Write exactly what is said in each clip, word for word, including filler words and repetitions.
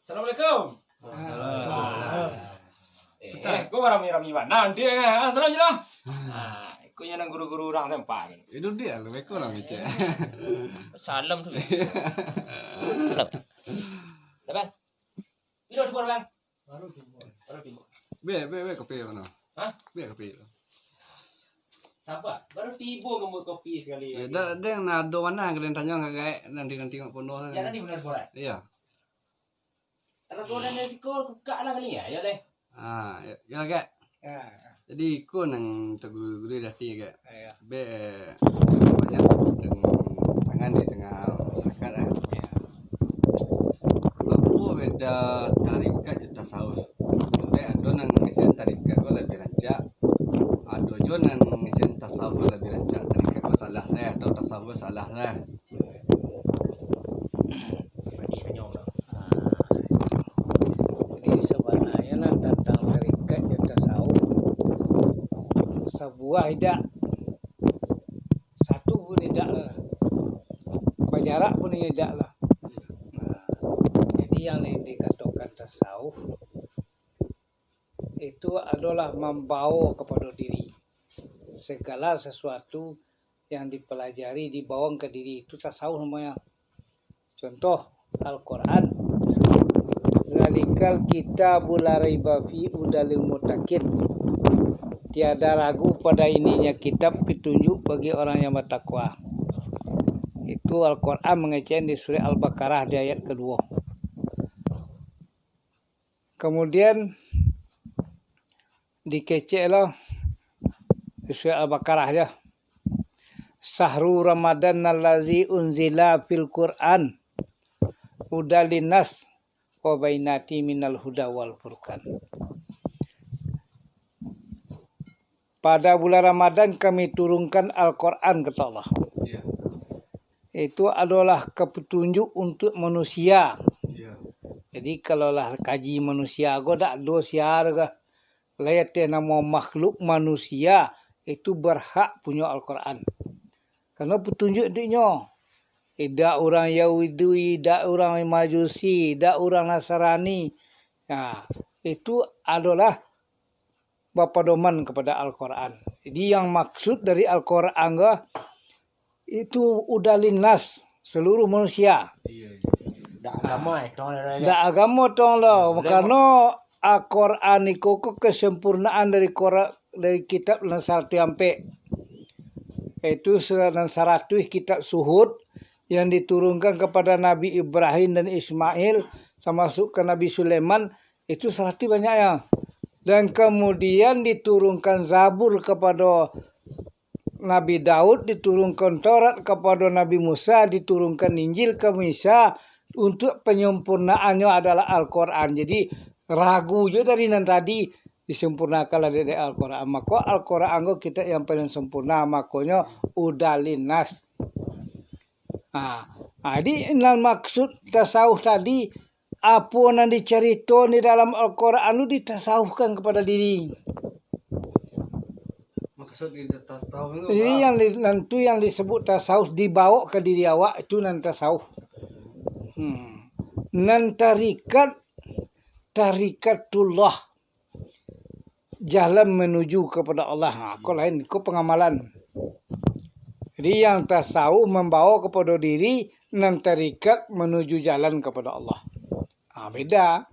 Assalamualaikum. Waalaikumsalam. Eh, eh, kok barami-rami bana nanti, eh? Ah, salam, salam. Ah, ikutnya nan guru-guru urang sempat. Itu dia lu, beko urang kecek. Salam tu. Salam. Dapat? Tidur, tidur, Bang. Baru tidur. Baru tidur. Be, be, be, kopi mano? Hah? Be, kopi. Sabar, baru tibo ka buek kopi sakali. Ya, dah, deng, nah, ado mano ka den tanyo ka gaek, nanti, nanti tengok penuh. Ya, tadi benar, Bang. Iya. Kalau kau dah dari siko, buka lah kali ya, ya deh. Ah, ya, ya, Kak. Ya. Jadi, iko nan taguru-guru dati, Kak. Ya. Be, banyak tantangan di tengah masyarakat lah. Ya. Apo beda tarikat jo tasawuf? Be, ado nan ngecek tarikat ko lebih rancak, ado jo nan ngecek tasawuf ko lebih rancak. Tarikat ko salah sajo, atau tasawuf ko salah sajo. Ah. Jadi, sabananyo lah, tantang tarikat jo tasawuf, sabuah indak, satu pun indak lah, bajarak pun indak lah. Nah, jadi, yang di-, dikatokan tasawuf, itu adolah mambawo kapado diri. Segala sesuatu yang dipelajari, dibawo ka diri, itu tasawuf namonyo. Contoh, Al-Quran. Zalikal kitabu la raiba fi hudal lil muttaqin. Tiada ragu pada ininya kitab, petunjuk bagi orang yang bertakwa. Itu Al-Quran mangecek di surah Al-Baqarah di ayat kedua. Kemudian dikecek lo di surah Al-Baqarah jo. Sahru Ramadan allazi unzila fil Qur'an hudal linnas wa bainati minal huda wal furqan. Pada bulan Ramadan kami turunkan Al-Quran, kata Allah. Iya. Itu adolah petunjuk untuk manusia. Iya. Jadi, kalau lah kaji manusia ko, dak ado sia doh. Lai ateh namo makhluk manusia, itu berhak punyo Al-Quran. Karano petunjuk untuknyo. Indak urang Yahudi, indak urang Majusi, indak urang Nasrani. Nah, itu adolah bapadoman kapada Al-Quran. Jadi, yang maksud dari Al-Quran ko, itu hudal linnas, seluruh manusia. Iya, iya. Dak agamo, eh, tong lah, dak agamo, tong lah. Karano Al-Quran iko ko kesempurnaan dari Qura-, dari kitab nan saratuih ampek. Yaitu se-, nan saratuih kitab suhuf yang diturunkan kepada Nabi Ibrahim dan Ismail, termasuk ke Nabi Sulaiman, itu saratuih banyaknya. Dan kemudian diturunkan Zabur kepada Nabi Daud, diturunkan Taurat kepada Nabi Musa, diturunkan Injil ka Isa, untuk penyempurnaannyo adalah Al-Quran. Jadi, ragu jo dari nan tadi, disempurnakanlah dek Al-Quran. Mako, Al-Quran ko kitab yang paling sempurna, makonyo hudal linnas. Ha, ha, jadi nan maksud tasawuf tadi, apo nan dicarito di dalam Al-Quran tu ditasawufkan kepada diri. Maksud di tasawuf tu jadi, apa? Yang di, nan tu yang disebut tasawuf, dibawa ke diri awak, itu nan tasawuf. Hmm. Nan tarikat, tarikatullah, jalan menuju kepada Allah. Ha, ko lain, ko pengamalan. Jadi, yang tasawuf mambawa kepada diri, nan tarikat menuju jalan kepada Allah. Ha, beda.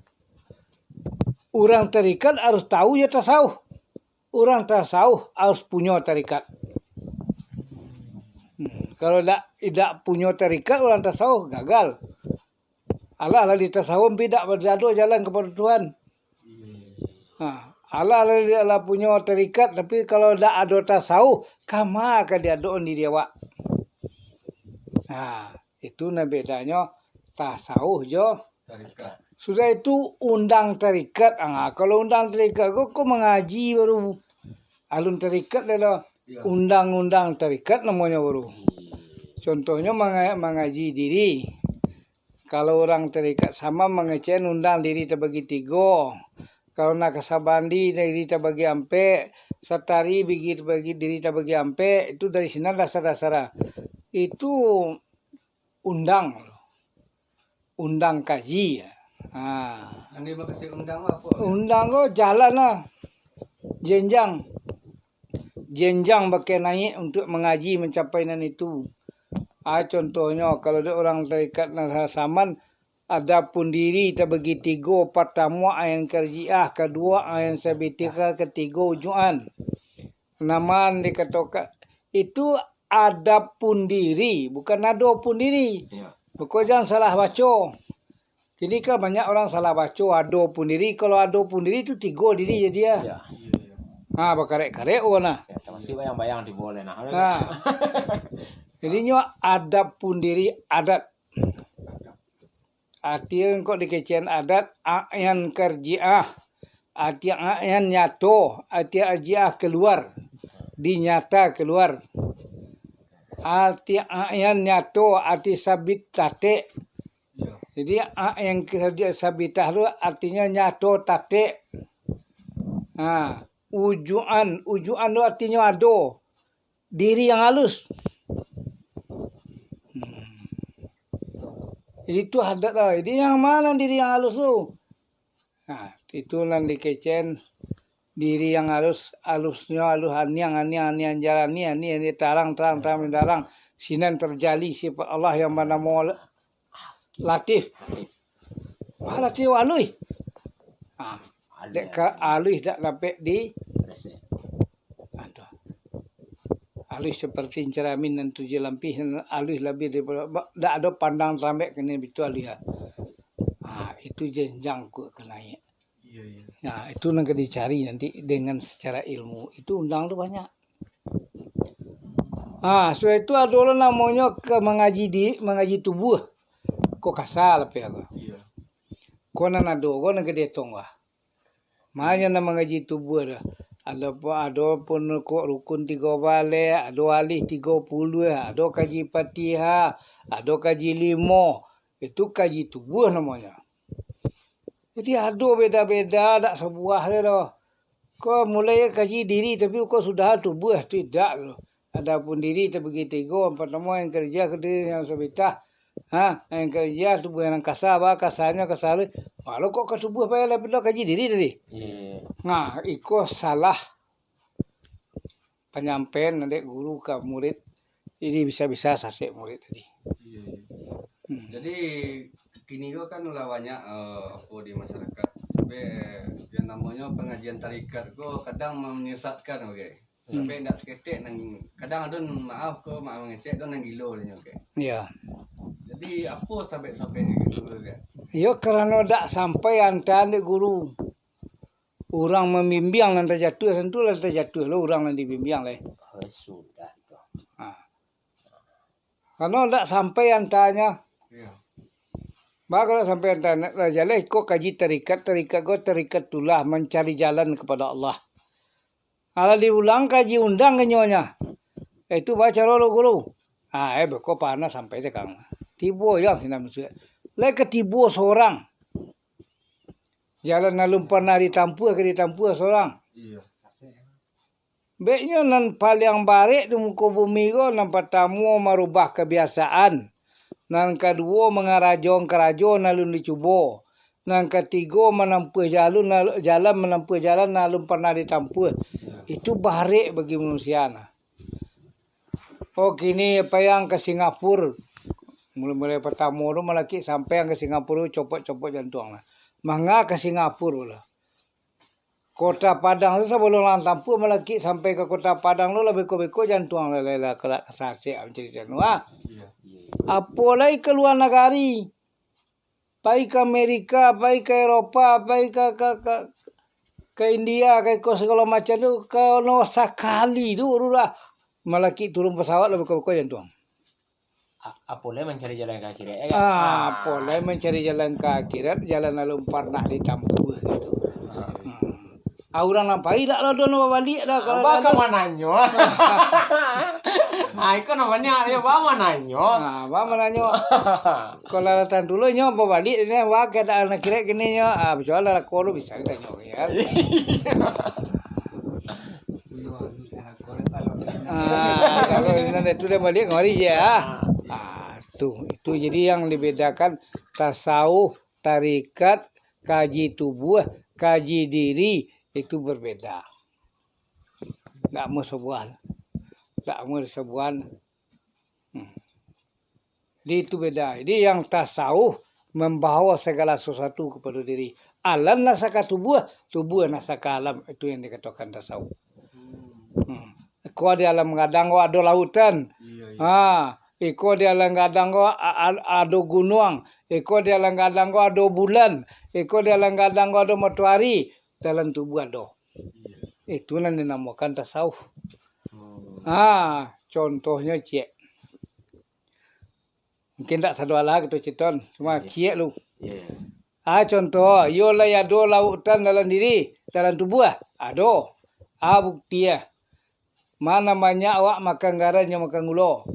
Urang tarikat harus tahu ya tasawuf. Urang tasawuf harus punyo tarikat. Hmm, kalau dak, dak punyo tarikat, urang tasawuf gagal. Alah lah di tasawuf, tapi dak ado jalan kepada Tuhan. Ha, alah lah, lah punyo tarikat, tapi kalau dak ado tasawuf, kama ka diadokan diri awak? Ha, itu nah bedanyo tasawuf jo tarikat. Sudah itu undang tarikat. Ha, kalau undang tarikat ko, ko mangaji baru. Alun tarikat dah lah. Iya. Undang-undang tarikat namonyo baru. Hmm. Contohnyo manga-, mangaji diri. Kalau urang tarikat sama mangecek undang diri tabagi tigo. Kalau Naksabendi diri tabagi ampek, Satari bigi tabagi, diri tabagi ampek, itu dari sinan dasar-dasar. Itu undang. Undang kaji. Ha. Nan dimaksud undang tu apo? Undang ko jalan lah. Jenjang. Jenjang bakeh naiak untuk mangaji mancapai nan itu. Ah, contohnyo, kalau dek urang tarikat nan saman, adapun diri tabagi tigo, partamo ain karjiah, kaduo ain sabitah, katigo ujuan. Naman dikatokan, itu adapun diri, bukan adopun diri. Iyo. Beko jan salah baco. Kini kan banyak urang salah baco, adopun diri. Kalau adopun diri tu tigo diri jadi ah. Iyo. Ha, bakarek-karek urang nah. Yo, tamasuak bayang-bayang tibo lai nah. Ha. Jadi nyo adapun diri adat. Arti kok dikecekan adat, ain karjiah. Arti ain nyato, arti arjiah kaluar. Dinyata kaluar. Arti ain nyato, arti sabit tatek. Jadi, ain sabitah tu artinyo nyato tatek. Ha, ujuan, ujuan tu artinyo ado. Diri yang halus. Hmm. Jadi tu adat lah. Jadi yang mana diri yang halus tu? Nah, itu nan dikecekan diri yang halus, halusnyo halus, aniang, aniang, aniang, jalani, aniang, aniang, tarang, tarang, tarang, tarang. Sinan terjali sifat Allah yang banamo Latif. Wah, Latif aluih. Ah, dek ka aluih dak dapek di Aduh. Aluih seperti ceramin nan tujuah lampih, nan aluih labiah daripada, ba-, dak ado pandang tarambek kini bitu aluih, ah. Ah, itu jenjang ko ka naiak. Iyo, iyo. Nah, itu nan ka dicari nanti dengan secara ilmu. Itu undang tu banyak. Ah, sudah itu ado lo namonyo ka mangaji di, mangaji tubuah. Ko kasa lapeh ko. Iyo. Ko nan ado, ko nan ka dietong ko. Mano nan mangaji tubuah tu? Ado pu-, ado pun kok rukun tigo baleh, ado alih tigo puluah, ado kaji Fatihah, ado kaji limo. Itu kaji tubuah namonyo. Jadi ado beda-beda, dak sabuah se doh. Ko mulai kaji diri, tapi ko sudah tubuah tu idak tu. Adapun diri tabagi tigo, partamo yang karjiah, kaduo yang sabitah. Ha, yang karjiah tubuah nan kasa, ba kasarnyo kasa. Walau kok ka tubuah payah lah pindah kaji diri tadi. Iyo. Nah, iko salah panyampaian dek guru ka murid. Jadi bisa-bisa sasek murid tadi. Iyo, iyo. Hmm. Jadi kini ko kan lah banyak, eh, apo di masyarakat. Sampai, eh, yang namonyo pengajian tarikat ko kadang menyesatkan, oke. Sampai Hmm. ndak saketek nan, kadang ado nan maaf ko, maaf mangecek, ado nan gilo nyo, oke. Iyo. Jadi apo sabab-sabab gitu, oke? Iyo, karano dak sampai antaan dek guru. Urang mambimbiang nan tajatuah, tantu lah tajatuah lo urang nan dibimbiang lai. Oh, sudah tu. Ha. Karano dak sampai antaanyo. Iyo. Ba, kalau sampai antaan, lah jaleh ko kaji tarikat, tarikat ko tarikat tulah mancari jalan kepada Allah. Alah diulang kaji undang ka nyo nyo. Eh, itu ba caro lo guru. Ah, eh, beko panah sampai sekarang. Tibo yang sinan musuah. Lai ka tibo sorang. Jalan alun parnah ditampuah, ka ditampuah sorang. Iyo. Beknyo nan paliang barek di muko bumi ko, nan partamo marubah kabiasaan, nan kaduo mangarajoan karajo nan alun dicubo, nan katigo manampuah jalun, jalan manampuah jalan nan alun parnah ditampuah. Itu barek bagi manusia nah. Oh, kini payang ka Singapura. Mulai-mulai partamo tu malakik sampai ka Singapura tu copot-copot jantuang lah. Manga ka Singapura lah. Kota Padang tu sabalun lah tampuah malakik sampai ka Kota Padang tu lah beko-beko jantuang lah, lah, lah, lah, lah sasek mancari jantuang, ah. Iyo. Apo lai ka lua nagari. Pai ka Amerika, pai ka Eropa, pai ka, ka, ka, ka India, ka iko sagalo macam tu, kalau sakali tu baru lah malakik turun pesawat lah beko-beko jantuang. A-, apo lai mancari jalan ka akhirat, yo kan? Ah, apo lai mancari jalan ka akhirat, jalan alun parnah ditampuah gitu. Ah. Hmm. Ah, urang nan pai dak lah ado nan babaliak dah, kalau ba ka mananyo. Ah, iko nan banyak, yo, ba mananyo. Ah, ba mananyo. Kalau datang dulu nyo babaliak, nyo, ba keadaan akhirat kini nyo, ah, bacuali lah, kalau bisa ditanyo, yo kan? Ah, kalau nan itu dah baliak kamari je, ah. Ah, tu, itu jadi yang dibedakan tasawuf tarikat, kaji tubuah, kaji diri, itu berbeda. Ndak mau sabuah. Ndak mau sabuah. Hmm. Jadi itu beda. Jadi yang tasawuf membawa segala sesuatu kepada diri. Alam nasaka tubuah, tubuah nasaka alam. Itu yang dikatakan tasawuf. Hmm. Iko di alam gadang ko ado lautan. Iyo, iyo. Ha, iko di alam gadang ko a-, a-, ado gunuang. Iko di alam gadang ko ado bulan. Iko di alam gadang ko ado matoari. Dalam tubuah ado. Iyo. Itu nan dinamokan tasawuf. Oh. Ha, contohnyo ciek. Mungkin dak sado alah kito citon, cuma Iya. ciek lu. Iya. Ah, contoh, iyo lai ado lautan dalam diri, dalam tubuah? Ado. Ah, bukti ah. Mana banyak awak makan garan jo makan gulo?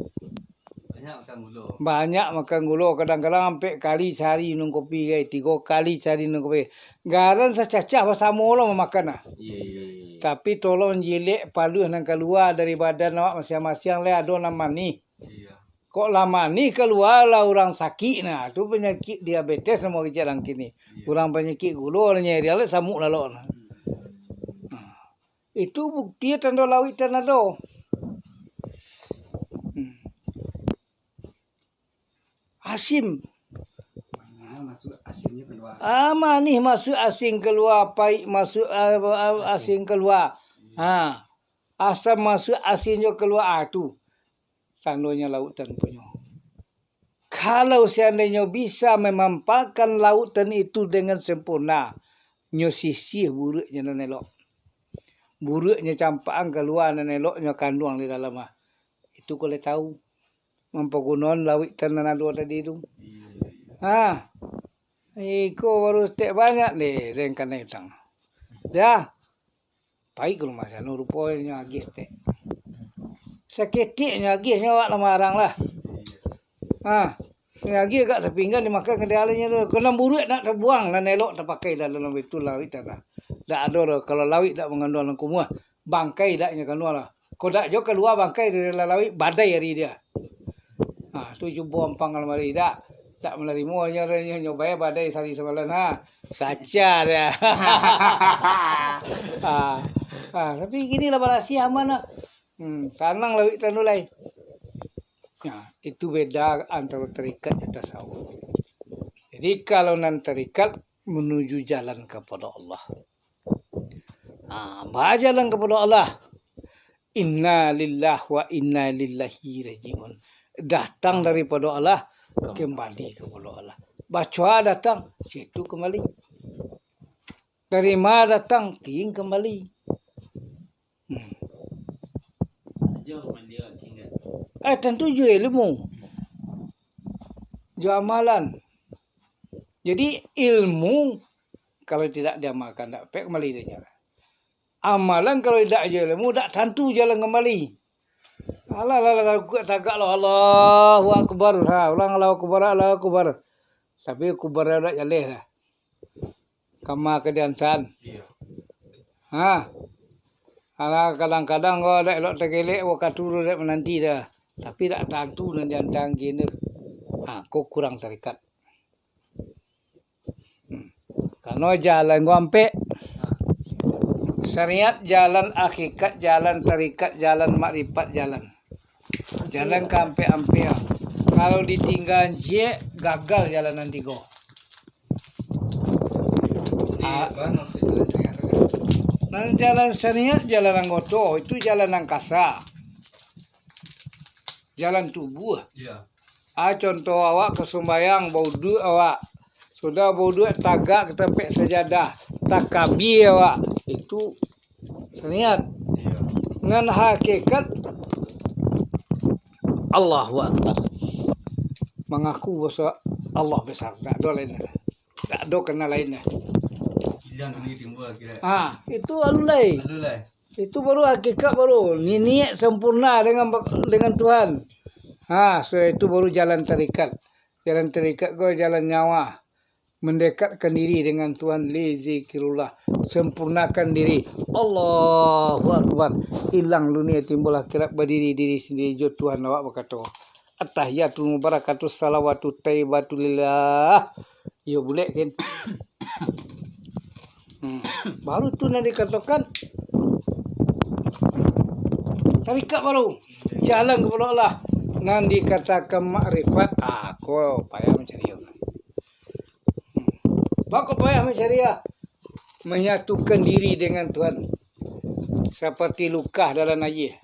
Banyak makan gulo. Banyak makan gulo, kadang-kadang ampek kali sahari minum kopi, gai, tigo kali sahari minum kopi. Garan sacacah basamo lo mamakan ah. Iya, iya, iya. Tapi tolong jilek paluah nan kalua dari badan awak masiang-masiang lai ado nan manih. Iya. Kok lah manih kalua lah urang sakik nah, tu panyakik diabetes namo kecek urang kini. Iya. Urang panyakik gulo lah nyeri alat samuk lalok nah. Hmm. Nah, itu bukti tando lauik tan ado. Hmm. Asin. Manih masuk, asinnyo kalua. Ah, manih masuk, asin kalua, paik masuk, ah, ah, asin kalua. Iya. Ha. Asam masuk, asinnyo kalua. Ah, tu. Tandonyo lautan punyo. Kalau seandainyo bisa mamampangkan lautan itu dengan sempurna, nyo sisiah buruaknyo nan elok. Buruaknyo campaan kalua, nan eloknyo kanduang di dalam ah. Itu kok lai tau mampagunoan lauik tan nan ado tadi tu. Ha. Iko baru setek banyak deh, rengkanai utang. Dah. Pai ka rumah sanu, ruponyo agih tek. Saketek nyo agih nyo awak lah marang lah. Ha, nyo agih agak sapinggan dimakan ka dialanyo tu. Kok nan buruak nak tabuang, nan elok tapakai dalam itu lauik tanah. Dak ado doh, kalau lauik dak manganduang nan kumuah, bangkai dak nyo kanduang lah. Kok dak jo kalua bangkai dari dalam lauik, badai ari dia. Ha, tu cubo ampang almari, dak, dak manarimo nyo, nyo, nyo bayar badai sari samalam, ha. Saca dia. Ha. Ha, tapi kini lah barasiah, aman lah. Hmm, tanang lauik tanu lai. Nah, itu beda antaro tarikat jo tasawuf. Jadi, kalau nan tarikat manuju jalan kapado Allah. Ha, bajalan kapado Allah. Inna lillahi wa inna ilaihi raji'un. Datang daripado Allah, kambali kapado Allah. Bacoa datang, situ kambali. Dari ma datang, kian kambali. Hmm. Eh, tantu jo ilmu. Jo amalan. Jadi, ilmu, kalau tidak diamalkan, dak pek kambali dek nyo. Amalan kalau indak jo ilmu, dak tantu jalan kambali. Alah, alah, alah, tagak, tagak lo, Allahu Akbar. Ha, ulang Allahu Akbar, Allahu Akbar. Tapi kubarnyo dak jaleh dah. Kama ka diantan. Iyo. Ha. Alah, kadang-kadang ko dak elok tagelek, wakatu tu dak mananti dah. Tapi dak tantu nan diantan gini. Ha, ko kurang tarikat. Hmm. Karano jalan ko ampek. Syariat jalan, hakikat jalan, tarikat jalan, makrifat jalan. Jalan ka ampek-ampek. Kalau ditingga ciek, gagal jalan nan tigo. Jadi, Ah. apo maksud jalan syariat tu? Nan jalan syariat, jalan anggoto, itu jalan angkasa. Jalan tubuah. Iya. Ah, contoh awak ka sumbayang, bauduak awak. Sudah bauduak, tagak ka tampek sajadah, takabia awak. Itu syariat. Iya. Nan hakikat, Allahu Akbar. Mangaku baso Allah besar. Tak ado lain. Tak ado kana lain. Hilang dunia timbul akhirat. Ah, itu alun lai. Alun lai. Itu baru hakikat baru. Ni-, niat sempurna dengan, dengan Tuhan. Ha, sudah itu baru jalan tarikat. Jalan tarikat ko jalan nyawa. Mendekatkan diri dengan Tuhan, li zikrillah. Sempurnakan diri. Allahu Akbar. Hilang dunia, timbul akhirat, badiri diri sendiri jo Tuhan awak bakato, "At-tahiyyatul mubarakatus shalawatut thayyibatul lillah." Iyo, bulek kan. Hmm. Baru tu nan dikatokan tarikat baru. Jalan kapado Allah. Nan dikatokan makrifat, ah, ko payah mancari. Hmm. Bako payah mancari, ah. Manyatukan diri dengan Tuhan. Seperti lukah dalam aia.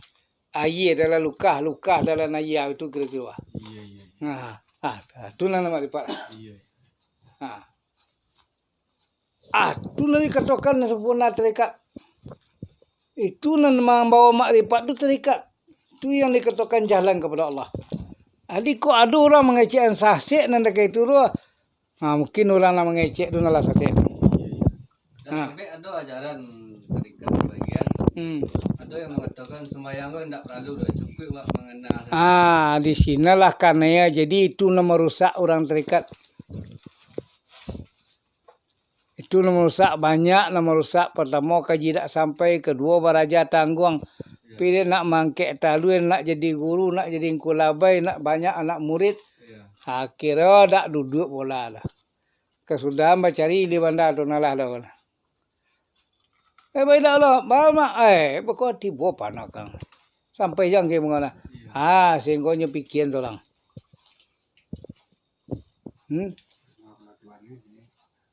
Aia dalam lukah, lukah dalam aia, itu kiro-kiro. Iyo, iyo. Nah, ah, tu nan makrifat. Iyo. Ah. Ah, tu nan dikatokan sampurna tarikat. Itu nan mambawa makrifat tu tarikat. Tu yang dikatokan jalan kapado Allah. Jadi, kok ado urang mangecek sasek nan dakek itu tu, ha, mungkin urang nan mangecek tu nan lah sasek. Dan Ha. sampai ado ajaran tarikat sabagian, Hmm. ado yang mangatokan sumbayang tu indak paralu doh, cukuik wak mangana sajo. Ah, di sinalah kanai, jadi itu nan marusak urang tarikat. Itu nan marusak, banyak nan marusak. Partamo, kaji dak sampai, kaduo, baraja tangguang. Yo. Pi dek nak mangkek talua, nak jadi guru, nak jadi ngku labai, nak banyak anak murid. Yo. Akhirnyo dak duduak pulo lah. Kasudahan bacari di banda tu nalah dah. Eh, baiklah lah, ba-, ma-, eh, bako tibo panakang. Sampai jang ke mangana. Iyo. Ha, sehinggonyo pikian sorang. Hmm?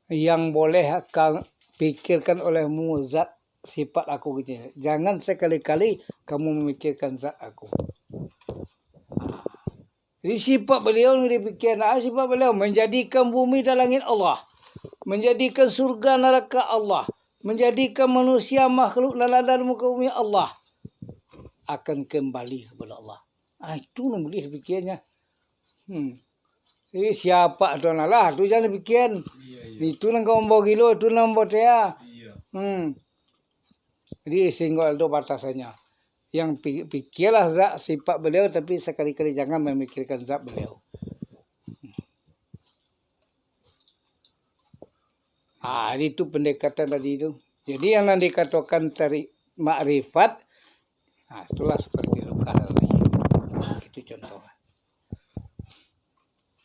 Yang boleh ka pikirkan olehmu zat sifat aku kecil. Jangan sekali-kali kamu memikirkan zat aku. Jadi sifat beliau ni dipikiran, ah, sifat beliau manjadikan bumi dan langit Allah, manjadikan surga naraka Allah, manjadikan manusia makhluk nan ada di muka bumi Allah akan kembali kepada Allah. Ah, itu nan buliah dipikirannya. Hmm. Jadi siapa tu nan lah, tu jangan dipikiran. Iya, iya. Itu nan ka mambawa gilo, itu nan mambawa tea. Iya. Hmm. Jadi, singgo tu batasannyo. Yang pi-, pikialah zat sifat beliau, tapi sakali-kali jangan mamikirkan zat beliau. Ah, jadi itu pendekatan tadi tu. Jadi, yang nan dikatokan tari-, makrifat, ah, itulah seperti lukah dalam aia. Itu contoh.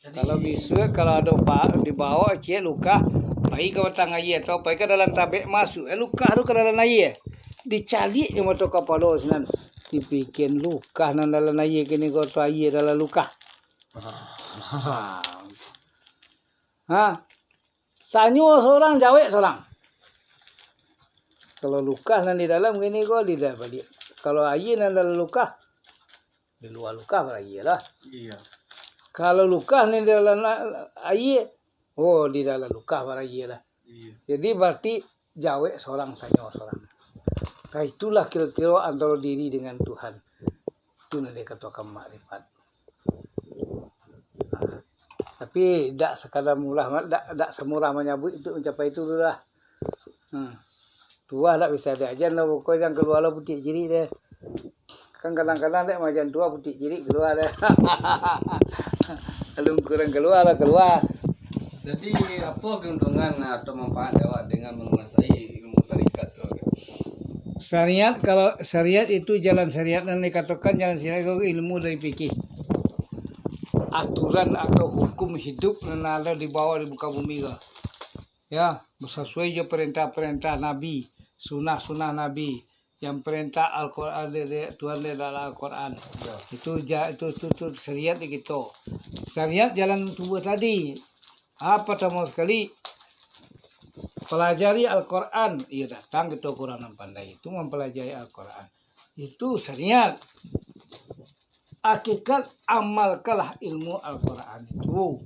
Jadi, kalau bisuak, kalau ado pa-, dibawa ciek lukah, pai ka batang aia atau pai ka dalam tabek, masuak, eh, lukah tu ka dalam aia. Dicaliak jo mato kapalo sinan. Dipikian lukah nan dalam aia kini ko tu aia dalam lukah. Ha. Ha. Tanyo sorang, jawek sorang. Kalau lukah nan di dalam kini ko, di dalam baliak. Kalau aia nan dalam lukah, di lua lukah baru aia lah. Iya. Kalau lukah nan di dalam a-, aia, oh, di dalam lukah baru aia lah. Iya. Jadi, berarti jawek sorang, tanyo sorang. Nah, itulah kiro-kiro antaro diri dengan Tuhan. Itu nan dikatokan makrifat. Nah, tapi dak sakadar murah, dak, dak samurah manyabuik untuak mancapai itu tu lah. Hmm. Tuah dak bisa diajan lah, pokok jan kalua lah putik cirik deh. Kan kadang-kadang dek majan tuah putik cirik kalua deh. Alun kurang kalua lah, kalua. Jadi, apo keuntungan atau manfaat awak dengan manguasai ilmu tarikat tu? Syariat, kalau syariat itu jalan syariat, nan dikatokan jalan syariat itu ilmu dari fikih. Aturan atau hukum hidup nan ado dibawa di muka bumi ko. Ya, sasuai jo parentah-parentah Nabi, sunah-sunah Nabi, yang parentah Al-Quran dari, dari Tuhan dari dalam Al-Quran. Ya. Itu ja-, itu, itu, itu syariat di kito. Syariat jalan tubuh tadi. Ah, partamo sakali, palajari Al-Quran. Iyo, datang kito ka urang nan pandai itu mampalajari Al-Quran. Itu syariat. Hakikat, amalkanlah ilmu Al-Quran itu.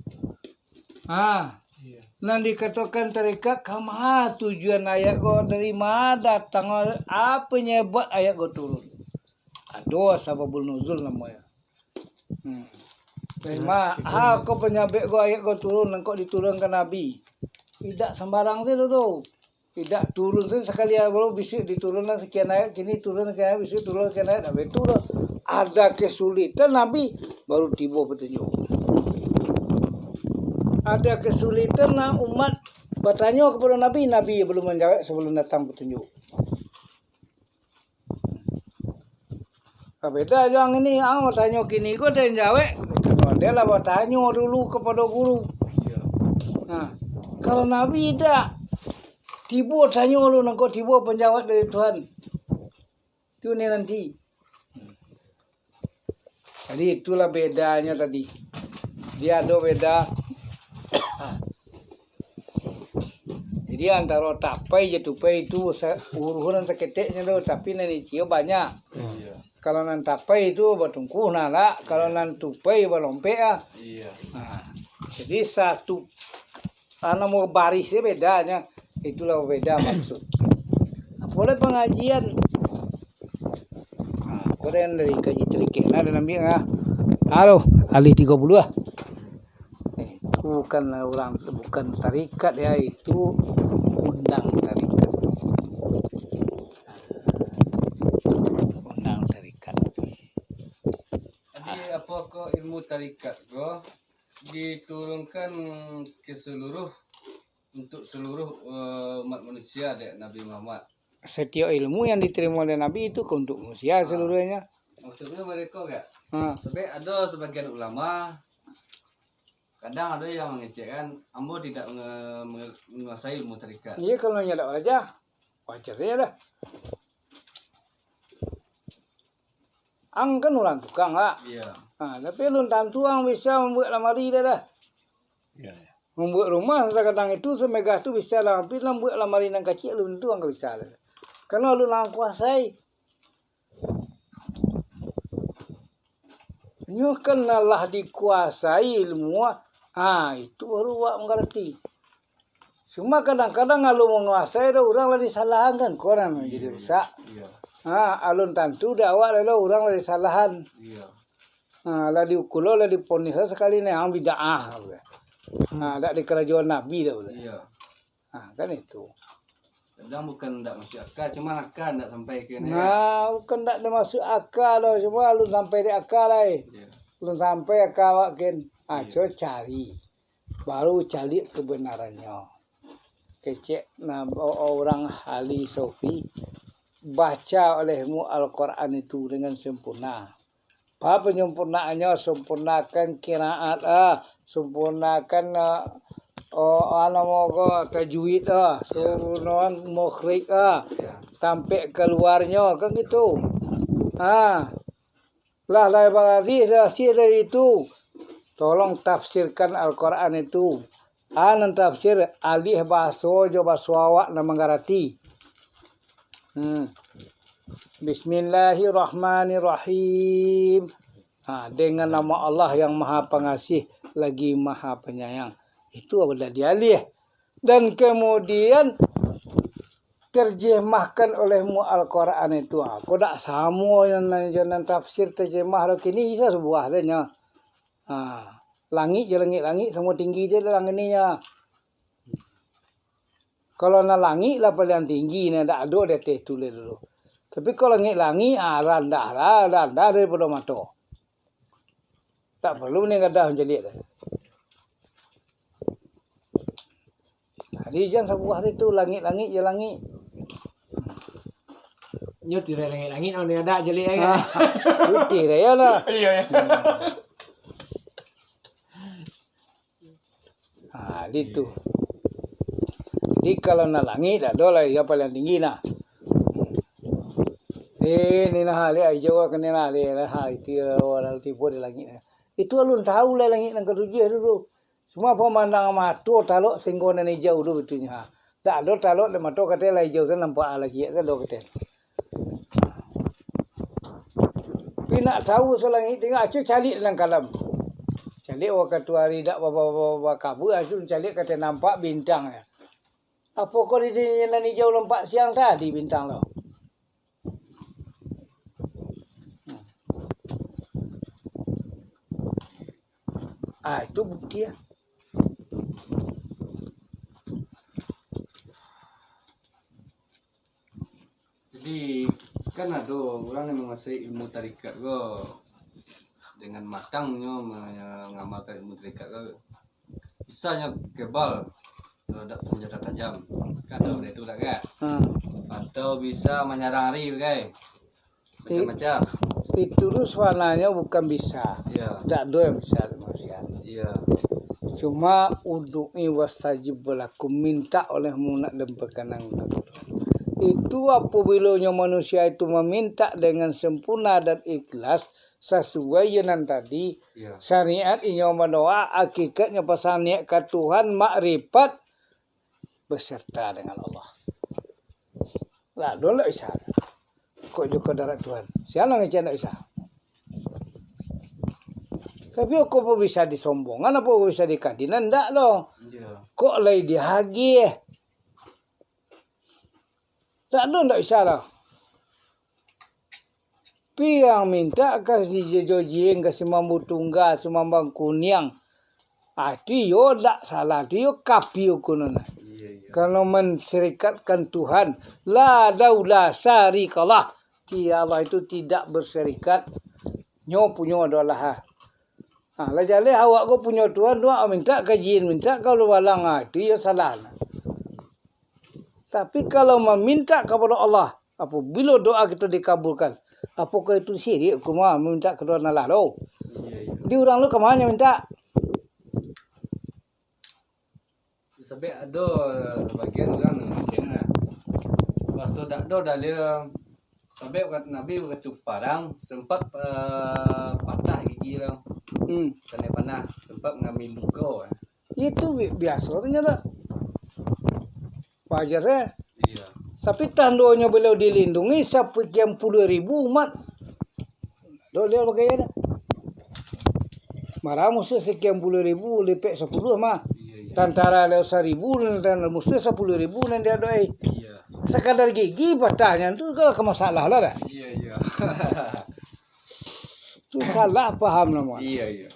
Ha. Iya. Nan dikatokan tarikat, kama tujuan ayat ko, dari ma datang, apo panyabab ayat ko turun. Ado sababul nuzul namonyo. Hmm. Dari ma, ha, ko panyabab ko ayat ko turun, nan kok diturunkan Nabi. Indak sambarang tu, tu. Indak turun sajo sakali, baru bisuak diturunkan sakian ayat, kini turun sakian ayat, bisuak turun sakian ayat, dak baitu doh. Ado kasulitan Nabi, baru tibo patunjuak. Ado kasulitan, nah, umat batanyo kapado Nabi, Nabi balun manjawab sabalun datang patunjuak. Beda jo ang ini, ang batanyo kini ko den jawek. Model lah batanyo dulu kapado guru. Iyo. Nah, kalau Nabi indak, tibo tanyo lu nangko tibo panjawab dari Tuhan. Tu ni nanti. Jadi itulah bedanyo tadi. Dia ado beda. Jadi antaro tapai jo tupai tu sa-, urusan saketek sajo, tapi nan dicio banyak. Iya. Kalau nan tapai tu batungku nah lah, kalau nan tupai balompek ah. Iya. Nah, jadi satu anu, baris se bedanyo. Itulah beda maksud. Apo lai pangajian? Ha, ko den dari kaji tarikek. Nah, den ambiak ah. Aduh, alih tigo puluah ah. Eh, itu bukan urang, bukan tarikat ya, itu undang tarikat. Undang tarikat. Jadi, apo ko ilmu tarikat ko diturunkan ke seluruh, untuk seluruh, eh, umat manusia dek Nabi Muhammad. Setiap ilmu yang diterima oleh Nabi itu ke untuk manusia seluruhnyo. Maksudnyo mereka kak, Ha. Sebab ada sebagian ulama, kadang ada yang mengecekkan, "Ambo tidak menge-, menge-, menguasai ilmu tarikat." Iya, kalau nyo dak balajar, wajar saja dah. Ang kan urang tukang, Kak. Iya. Ha, tapi alun tantu ang bisa mambuek lamari dah, dah. Iya, iya. Mambuek rumah sakadang itu samegah tu bisa lah, tapi mambuek lamari nan kacik alun tantu ang ka bisa dah. Karano alun lah ang kuasai. Nyo kan lah dikuasai ilmu, ha, itu baru awak mangarati. Cuma kadang-kadang alun manguasai dah, urang lah disalahan kan, ko nan jadi rusak. Iya. Ha, alun tantu dek awak lai lo, urang lah disalahan. Iya. Ha, lah diukur lo, lah diponis lo sakali ni, ang bid'ah. Ha, dak dikarajoan Nabi dah. Iya. Ha, kan itu. Kadang bukan ndak masuk akal, cuma akal ndak sampai ke ni. Nah, bukan ndak masuk akal doh, cuma alun sampai di akal lai. Iya. Alun sampai akal awak kin. Ha, Iya. Cubo cari. Baru caliak kebenarannyo. Kecek nah, o-, urang ahli sofi, baca olehmu Al-Quran itu dengan sempurna. Apa penyempurnaannyo? Sempurnakan kiraat, ah, sempurnakan, ah, o-, anu ko, tajwid, ah, sempurnakan makhraj, ah, sampai kaluarnyo, kan gitu. Ah. Lah, lah barisi dari itu, tolong tafsirkan Al-Quran itu. A nan tafsir, alih baso jo baso awak nan mangarati. Hmm. Bismillahirrahmanirrahim. Ha, dengan nama Allah yang Maha Pengasih, lagi Maha Penyayang. Itu adalah dialih. Dan kemudian terjemahkan olehmu Al-Quran itu. Ha, ko dak samo nan, nan, nan tafsir terjemah lo kini, bisa sabuah sajo. Ha, langik jo langik-langik samo tinggi se langik ni nyo. Kalau nan langik lah paliang tinggi, nan dak ado di ateh tu lai dulu. Tapi kalau langik-langik, ah, randah lah, randah daripado mato. Tak perlu ni gadah mancaliak tu. Jadi jan sabuah tu, langik-langik jo langik. Nyo tirai langik-langik, nyo dak caliak kan? Ah, putih dah ya lah. Iya, iya. Ha, di tu. Jadi kalau nan langik dak ado lah, yang paling tinggi nah. Eh, ni nah, liek ijau ka ni nah, liek nah, ha, itu orang tibo di langik nah. Itu alun tahu lah langik nan katujuah tu, tu. Cuma pamandang mato talok singgo nan ijau tu batua nyo. Ha. Dak ado talok dek mato katai lah ijau tu nampak lah ciek tu ado katai. Tapi nak tahu so langik tinggi, acu caliak dalam kalam. Caliak wakatu ari dak ba-, ba-, ba-, bakabua, acu caliak katai nampak bintang. Apo ko di sini nan ijau nampak siang tadi bintang lo? Ah, itu bukti ya. Jadi, kan ado urang yang manguasai ilmu tarikat ko, dengan matangnyo mangamalkan ilmu tarikat ko, bisa nyo kebal terhadap senjata tajam. Kan ado benda itu dak, kan? Hmm. Atau bisa manyarang ari, bagai. Macam-macam. Itu tu sabananyo bukan bisa. Iya. Dak ado yang bisa dek manusia. Iya. Cuma udu'i wastajib lakum, mintak olehmu nak den pakanangan. Itu apabilo nyo manusia itu mamintak dengan sempurna dan ikhlas, sasuai jo nan tadi, Iya. syariat inyo mandoa, akikatnyo pasang niat ka Tuhan, makrifat, beserta dengan Allah. Lah, dulu Isa. Kok jo kadarat Tuhan. Sialan ngecek ndak Isa. Tapi kok bisa disombongan, apo bisa dikadinan, ndak lo. Iya. Kok lai diagih. Tak ado ndak bisa lah. Piang mintak ka si Jejo Jieng, ka si Mambu Tungga, si Mambang Kuniang. Ah, tu yo dak salah, tu yo kapi ukunan. Iya, iya. Kalau mensyirikatkan Tuhan, la daula syarikalah. Ti-, Allah itu tidak berserikat. Nyo punyo adalah. Ha, lah jaleh awak ko punyo Tuhan, doa mintak ka jin, mintak ka ulu balang, ha, itu yo salah. Tapi kalau mamintak kapado Allah, apabilo doa kito dikabulkan, apokoh itu sirik, kuma mamintak ka Tuhan Allah tu? Iya, iya. Di urang tu ka ma nyo mintak? Sabab ado sabagian urang nan macam nah. Baso dak ado dalil, sabab Nabi wakatu parang sempat, eh, patah gigi lah. Hmm. Kanai panah, sempat ngambil luka. Itu bi-, biaso tu nyo tu. Wajar, eh? Iya. Tapi tandonyo beliau dilindungi sakian puluah ribu umat. Dok dia bagai dah. Marah musuh sakian puluah ribu, lipek sapuluah mah. Iya, iya. Tantara ada saribu, tantara musuh sapuluah ribu nan dia doai. Iya. Sakadar gigi patahnya tu kalau ke masalah lah dah. Iya, iya. Tu salah paham namo. Iya, iya.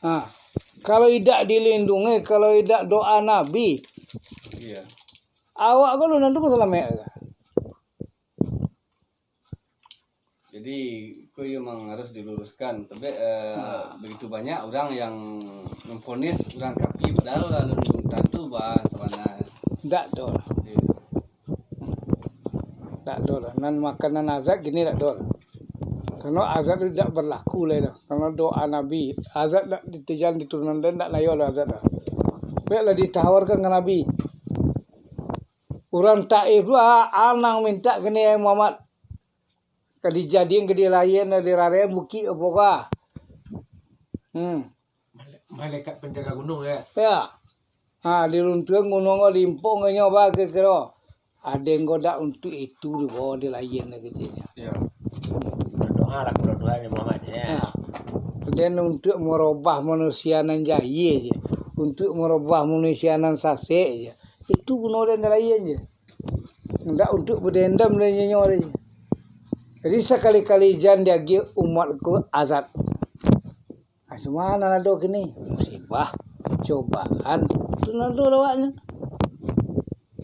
Ha. Kalau idak dilindungi, kalau idak doa Nabi, Iya. awak ko lu nantu salamet. Jadi, ko iyo memang harus diluruskan. Sebab, eh, Nah. begitu banyak orang yang memvonis orang kafir, padahal alun tantu bah sabana. Ndak doh. Iya. Ndak doh lah. Nan makanan azab kini ndak doh lah. Karena azab tu ndak berlaku lai doh. Karena doa Nabi, azab ndak ditejan diturunan dan ndak layo lah azab dah. Baiklah ditawarkan ke Nabi. Urang Taif tu, ah, anang mintak kini, "Ai Muhammad, ka dijadian, ka dilayian, ka diraraian bukik apo ka?" Hmm. Male-, malaikat penjaga gunung, ya? Ya. Ha, diruntuian gunuang ko, diimpong inyo ba kiro-kiro. Ado ko dak untuak itu dibawa dilayian lagi je. Ya. Berdoa lah kepada Tuhan ya Muhammad, ya. Ha. Dan untuak merubah manusia nan jahil je. Untuak merubah manusia nan sasek je. Itu guno dan layian je. Ndak untuak bedendam dan nyo je. Jadi sakali-kali jan diagiah umat ko azab. Ha, cuma nan ado kini musibah, cobaan, tu nan ado lawaknyo.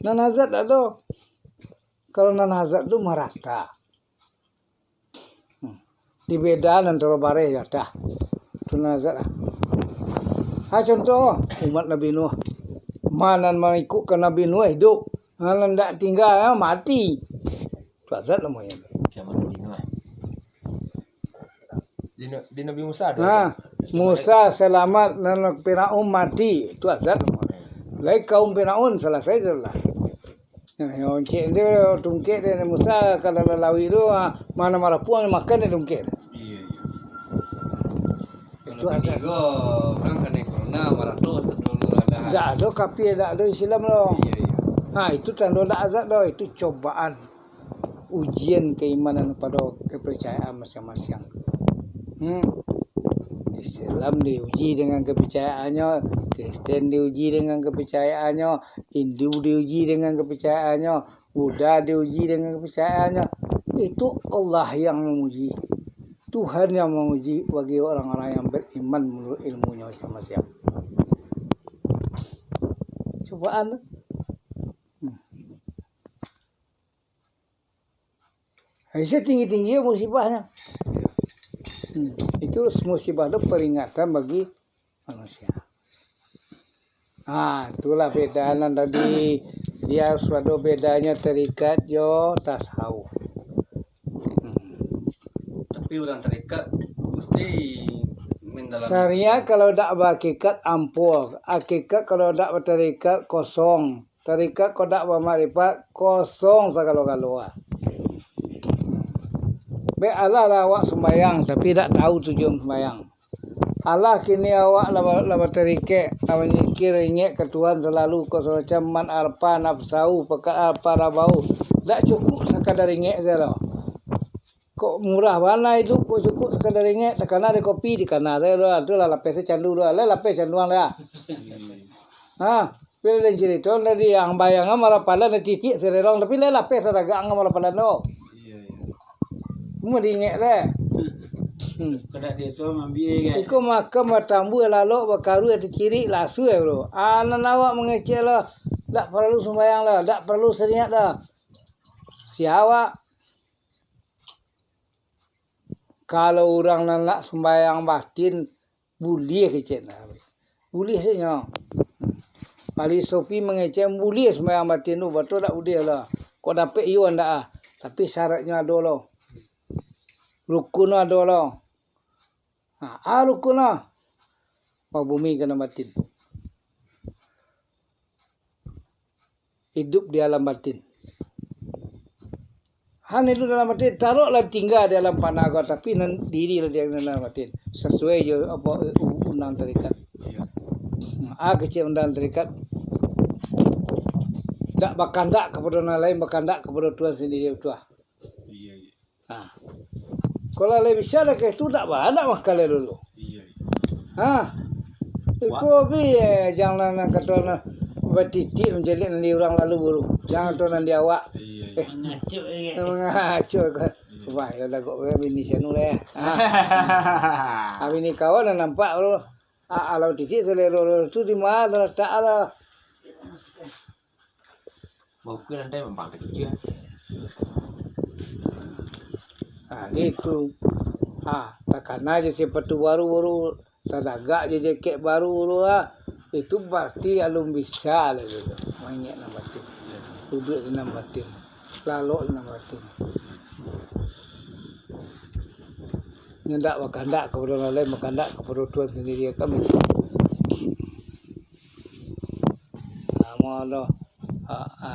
Nan azab dak ado. Kalau nan azab tu marata. Hmm. Dibedaan antaro bareh jo ateh. Tu nan azab lah. Ha, contoh, umat Nabi Nuh. Ma nan mangikutkan Nabi Nuh hidup. Ha, nan dak tingga, ha, mati. Tu azab namonyo. Kiamat Nabi Nuh. Di Na-, di Nabi Musa ado. Ha, Musa salamat, nan Firaun mati. Tu azab namonyo. Lai kaum Firaun salasai tu lah. Nah, nyo oncek dia, tungkek dia, Musa ka dalam lauik tu, ha, ma nan marapuang makan dia tungkek. Iya, iya. Itu Kalau azab. Tigo orang kanai corona, marato sadulur ada. Dak ado kafir, dak ado Islam lo. Iya, iya. Ha, itu tando dak azab doh, itu cobaan. Ujian keimanan pado kepercayaan masing-masing. Hmm. Islam diuji dengan kepercayaannyo, Kristen diuji dengan kepercayaannyo, Hindu diuji dengan kepercayaannyo, Buddha diuji dengan kepercayaannyo. Itu Allah yang menguji. Tuhan yang menguji bagi orang-orang yang beriman menurut ilmunyo masing-masing. Cobaan tu. Hmm. Jadi, setinggi-tinggi musibahnyo. Hmm. Itu musibah tu peringatan bagi manusia. Ha, itulah beda nan tadi. Dia harus ado bedanyo tarikat jo tasawuf. Hmm. Tapi urang tarikat mesti Syariat kalau dak bahakikat, ampuah. Hakikat kalau dak batarikat, kosong. Tarikat kalau dak bamakrifat, kosong sagalo-galo. Bek alah lah awak sumbayang, tapi dak tahu tujuan sumbayang. Alah kini awak lah, lah batarikek, lah manyikir, ingek ka Tuhan salalu, ko samacam man arfa nafsahu, fakat arfa rabbahu. Dak cukup sakadar ingek sajo. Kok murah bana iduik, kok cukup sakadar ingek, takana dek kopi, dikana sajo lah, tu lah lapeh sajo candu tu lah, lah lapeh canduang lah. Ha, bila den carito, dari yang bayang marapalan, dari titik sererong, tapi lah lapeh sadagak marapalan tu. Iya, iya. Mau diingek lah. Hmm. Kada biasa mambie kan. Iko makan batambuah lalok bakarua taciri lasua, bro. Anan awak mangecek lah, dak paralu sumbayang lah, dak paralu saniat lah. Sia awak? Kalau urang nan nak sumbayang batin, buliah kecek nah. Buliah sajo. Ahli sufi mangecek buliah sumbayang batin tu, batua dak buliah lah. Kok dapek iyo ndak ah. Tapi syaratnyo ado lo. Rukunnyo ado lo. Ha, ah, rukunnyo. Babumi ka nan batin. Iduik di alam batin. Han iduik dalam batin, taruahlah tingga di alam fana ko, tapi nan diri lah di alam batin. Sasuai jo apo, u-, undang tarikat. Iya. Ah, kecek undang tarikat. Dak bakandak kapado nan lain, bakandak kapado Tuhan sandiri, batua. Iya, iya. Ha. Kalau lah bisa dah kayak tu, dak ba-, dak makan lah dulu. Iya, iya. Ha. Iko bi, eh, jangan nan kato nan batitik mancaliak nan di urang lalu buru. Jangan tu nan di awak. Iya, iya. Eh. Mangacuk, eh. Mangacuk ko. Iya. Wah, yo dah kok bini sianu lah, ya. Ha. Ah, bini kawan dah nampak tu. Ah, alah batitik selero tu di mana letak lah. Bauku lantai memang kecil. Ah, gitu. Ah, takana je sepatu baru, baru, tadagak je jakek baru, baru, ah. Itu berarti alun bisa lah tu. Mangecek nan batin. Duduak di nan batin. Lalok di nan batin. Nyo ndak bakandak kapado urang lain, bakandak kapado Tuhan sandiri, kan baitu. Namo lo, a, a,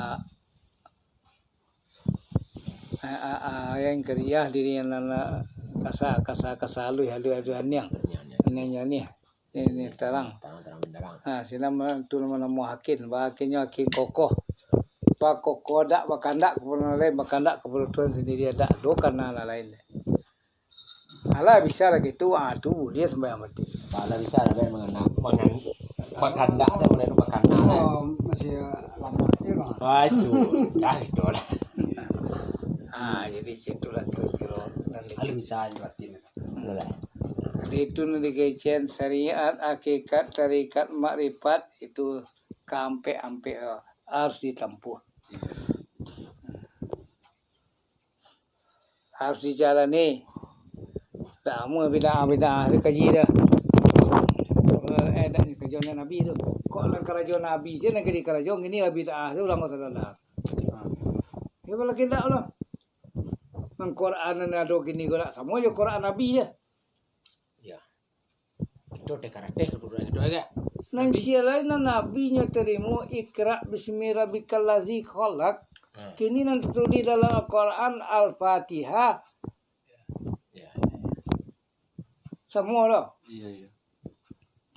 a, a, a, yang keriah diri nan, nan kasa, kasa, kasa, aluih, aluih, aluih, aniang. Aniang, aniang. Ni, ni tarang. Tarang, tarang, tarang. Ha, sinan ma-, tu nama-nama hakim. Ba hakim nyo hakim kokoh. Bakokoh dak bakandak kapado urang lain, bakandak kapado Tuhan sandiri, dak ado kana nan lain. Alah, bisa lah gitu, ah, tu buliah sumbayang batin. Alah, bisa lah, kan, mangana-, mangan-, bakandak, saya mulai tu bakandak, kan. Oh, masih lama je, Bang. Ah, sudah, gitu lah. Ah, jadi, situlah kiro-kiro nan di- Alah, bisa je batin. Boleh. Jadi, itu nan dikecekan syariat, hakikat, tarikat, makrifat, itu kaampek-ampek, ah, harus ditampuah. Harus dijalani. Dak amuah bid'ah-bid'ah tu kaji dah. Eh, dak ni karajo Nabi tu. Kok nan karajo Nabi je nan jadi karajo, kini lah bid'ah tu urang kok sadar. Ha. Yo, apalagi dak lah. Nan Quran nan ado kini ko dak samo jo Quran Nabi je. Ya. Itu teh karateh kedudukan itu agak. Nan sia lain nan Nabi nyo tarimo, "Iqra bismi rabbikal ladzi khalaq." Hmm. Kini nan tatulih dalam Al-Quran, Al-Fatihah. Ya, ya, ya. Samo lah. Iya, iya.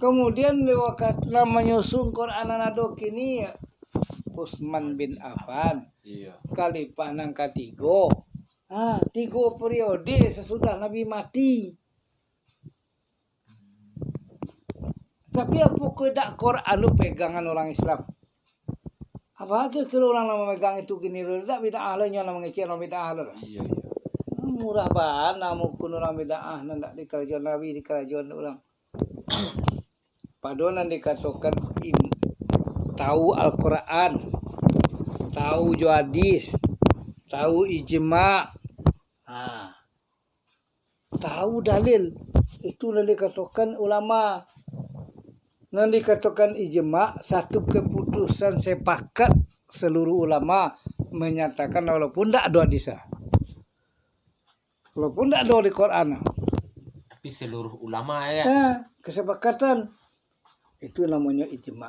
Kemudian di waktu nan manyusun Quran nan ado kini, Utsman bin Affan. Iya. Khalifah nan katigo. Ha, tigo periode sasudah Nabi mati. Tapi apo kok dak Quran tu pegangan urang Islam? Apo kiro urang nan mamegang itu kini tu, dak bid'ah lah, inyo lah mangecek urang bid'ah lah. Iya, iya. Murah bana mukun urang bid'ah, nan dak dikarajoan Nabi, dikarajoan urang. Pado nan dikatokan im-, tahu Al-Quran, tahu jo hadis, tahu ijma. Ha. Tahu dalil. Itu nan dikatokan ulama. Nan dikatokan ijma, satu keputusan sepakat seluruh ulama menyatakan walaupun ndak ado hadis. Walaupun ndak ado di Quran. Tapi seluruh ulama, ya kan? Nah, kesepakatan. Itu namonyo ijma.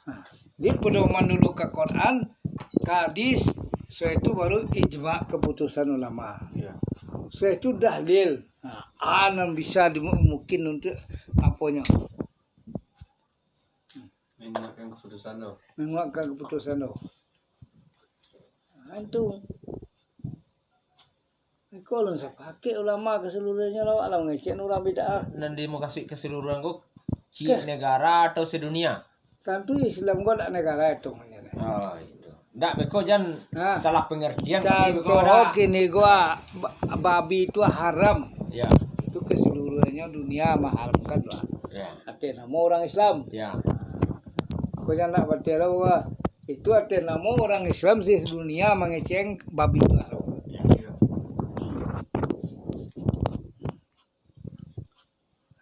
Nah, jadi pedoman dulu ka Quran, ka hadis, sudah itu baru ijma, keputusan ulama. Iya. Sudah itu dalil. Nah, a nan bisa di, mungkin untuk aponyo. Menguatkan keputusan tu. Menguatkan keputusan tu. Nah, itu. Iko alun sapakek ulama kasaluruahnyo lah, awak lah mangecek urang bid'ah. Nan dimukasuik kasaluruahan ko, ciek negara atau sedunia? Tantu Islam ko dak negara itu namanya. Oh, itu. Ndak beko jan salah pengertian, tapi beko contoh dak. Kini gua, ba-, babi itu haram. Ya. Itu kasaluruahnyo dunia maharamkan lah. Ya. Ateh namo urang Islam. Ya. Ko jan dak bateh lah gua. Itu ateh namo urang Islam sedunia mangecek babi itu haram. Ya.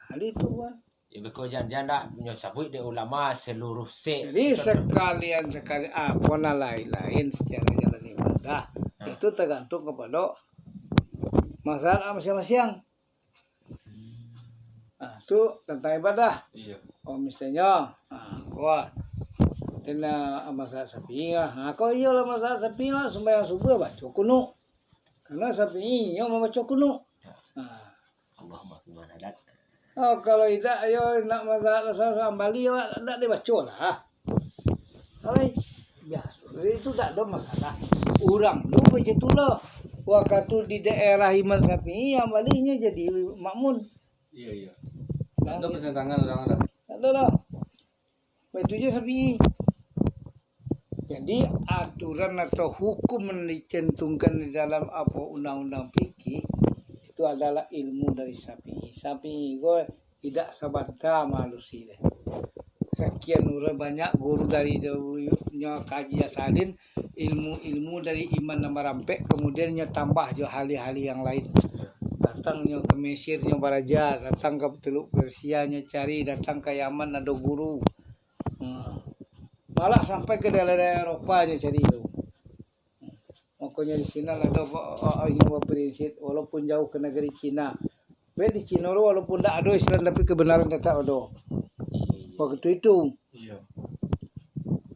Hal itu kan. Ya, beko jan-jan dak nyo sabuik dek ulama seluruh sek. Jadi, sakalian sakali apo nan lain-lain secara jalan ibadah, ha, itu tagantung kapado masalah masiang-masiang. Nah, tu tantang ibadah. Iya. Oh, misalnyo, nah, wah, kena masalah Syafi'i lah. Nah, kok iyolah masalah Syafi'i lah, sumbayang subuh baco kunut. Karena Syafi'i inyo mambaco kunut. Nah. Allahumma qina adat. Oh, kalau idak, yo, nak masalah sambali, awak dak dibaco lah. Oi, biaso. Itu dak ado masalah. Urang tu macam tu lah. Wakatu di daerah Imam Syafi'i, yang balihnyo jadi makmun. Iya, iya. Dak ado pertentangan urang dah. Dak ado lah. Baitu juo Syafi'i. Jadi, aturan atau hukum nan dicantumkan di dalam apo undang-undang fikih, itu adalah ilmu dari Syafi'i. Syafi'i ko idak sabanta maalusi deh. Sakian urang banyak guru dari dahulunyo kaji asalin, ilmu-ilmu dari Imam nan barampek, kamudian nyo tambah jo ahli-ahli yang lain. Datang nyo ka Mesir, nyo baraja, datang ka Teluk Persia, nyo cari, datang ka Yaman, ado guru. Hmm. Malah sampai ka daerah-daerah Eropa nyo cari tu. Makonyo di sinan ado, o-, o-, inyo baprinsip, walaupun jauah ka nagari Cina. Be di Cina tu walaupun dak ado Islam, tapi kebenaran tetap ado. Waktu itu. Iya.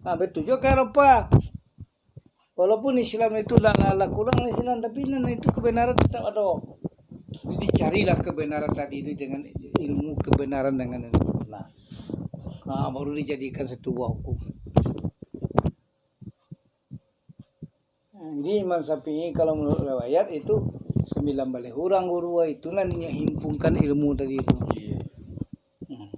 Nah, baitu juo ka Eropa. Walaupun Islam itu lah, lah, lah kurang Islam, tapi nan itu kebenaran tetap ado. Jadi carilah kebenaran tadi itu dengan ilmu kebenaran dengan ilmu. Nah, nah, baru dijadikan satu buah hukum. Nah, jadi Imam Syafi'i kalau menurut riwayat itu sembilan baleh urang guru itu nan inyo himpunkan ilmu tadi itu. Iya. Hmm.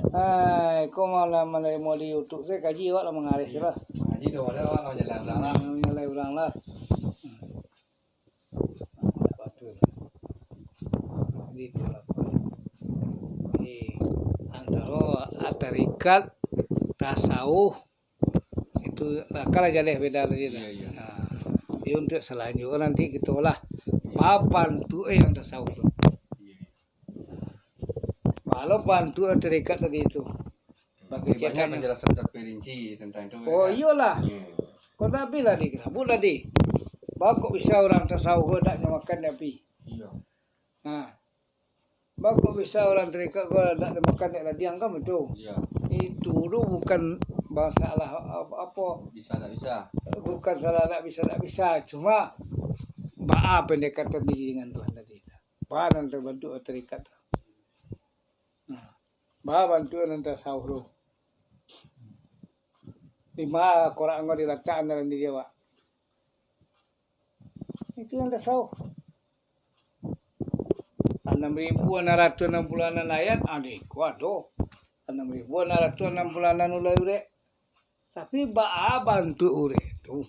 Ai, ko malah, malah mau di YouTube tu, kaji awak lah mangareh tu lah. Kaji tu, awak lah manyalah urang lah. Hmm, manyalah urang lah. Hmm. Batua. Jadi itulah. Di antaro tarikat, tasawuf, itu lah, kan lah jaleh beda tadi lah. Iya, iya. Nah, jadi untuk selanjutnya nanti kita lah, baa bantuak yang tasawuf tu. Iya, iya. Walau bantuak tarikat tadi itu. Masih banyak penjelasan terperinci tentang itu, ya. Oh, iyolah. Iya. Kok dak habis tadi, sabut tadi. Baa kok bisa urang tasawuf ko dak nyo makan di api? Iya. Nah. Baa kok bisa urang tarikat ko dak dimakan dek ladiang, kan baitu? Iya. Itu tu bukan masalah ap-, apo. Bisa dak bisa. Bukan salah dak bisa dak bisa, cuma baa pendekatan diri dengan Tuhan tadi. Baa nan tabantuak tarikat tu. Nah, baa bantuak nan tasawuf tu. Di ma Quran ko dilatak dalam diri awak. Itu yang tasawuf. Anam ribu anam ratuih anam puluah anam ayat, ah, di ko ado. Anam ribu anam ratuih anam puluah anam ulai urek. Tapi baa bantuak urek tu.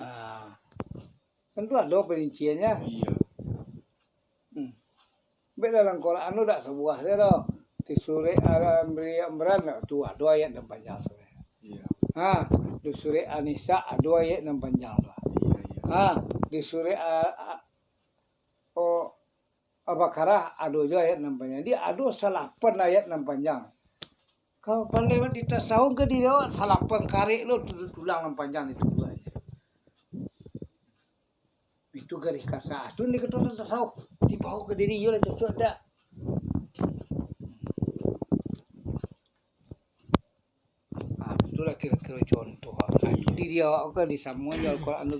Ah, tentu ado perinciannyo. Iya. Hmm. Bek dalam Quran tu dak sabuah sajo doh. Di surek Al-Imran tu ado ayat nan panjang sabananyo. Iya. Ha, di surek An-Nisa ado ayat nan panjang tu. Iya, iya. Ha, di surek A-, A-, o-, Al-Baqarah ado juo ayat nan panjang. Jadi ado salapan ayat nan panjang. Kalau pandai di tasawuf ka diri awak, salapan karek lo tu-, tulang nan panjang itu. Itu garih kasa. Tu ni kata orang tasawuf. Dibawa ke diri, iyo lah cocok dak? Ah, itulah kira-kira contoh. Ah, itu diri awak kan disamuan jo Al-Quran tu.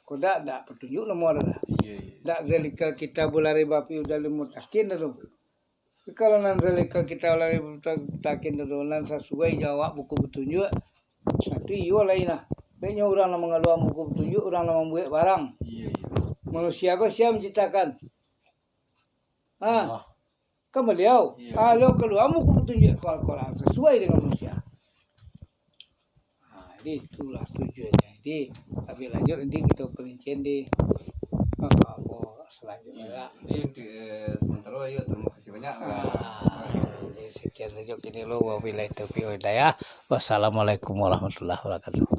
Kok dak, dak petunjuk namo ado dah. Iya, iya. Dak zalikal kitabu la raiba fihi hudal lil muttaqin dah tu. Tapi kalau nan zalikal kitabu la raiba fihi hudal lil muttaqin tu, nan sasuai jo awak buku petunjuk, nah, tu iyo lain lah. Baiknyo urang nan mangaluan buku petunjuk, urang nan mambuek barang. Iya, iya. Manusia ko sia manciptakan? Ha, Allah. Kan baliau. Iya. Ah, baliau kalua buku patunjuak Al-Quran sasuai dengan manusia. Ha, jadi itulah tujuannya. Jadi, lebih lanjut nanti kita perincian di, ah, apa selanjutnya lah. Jadi, untuk, eh, sementara, ya, terima kasih banyak. Ah, jadi sekian saja kini lo. Wabillahi taufiq wal hidayah. Wassalamualaikum warahmatullahi wabarakatuh.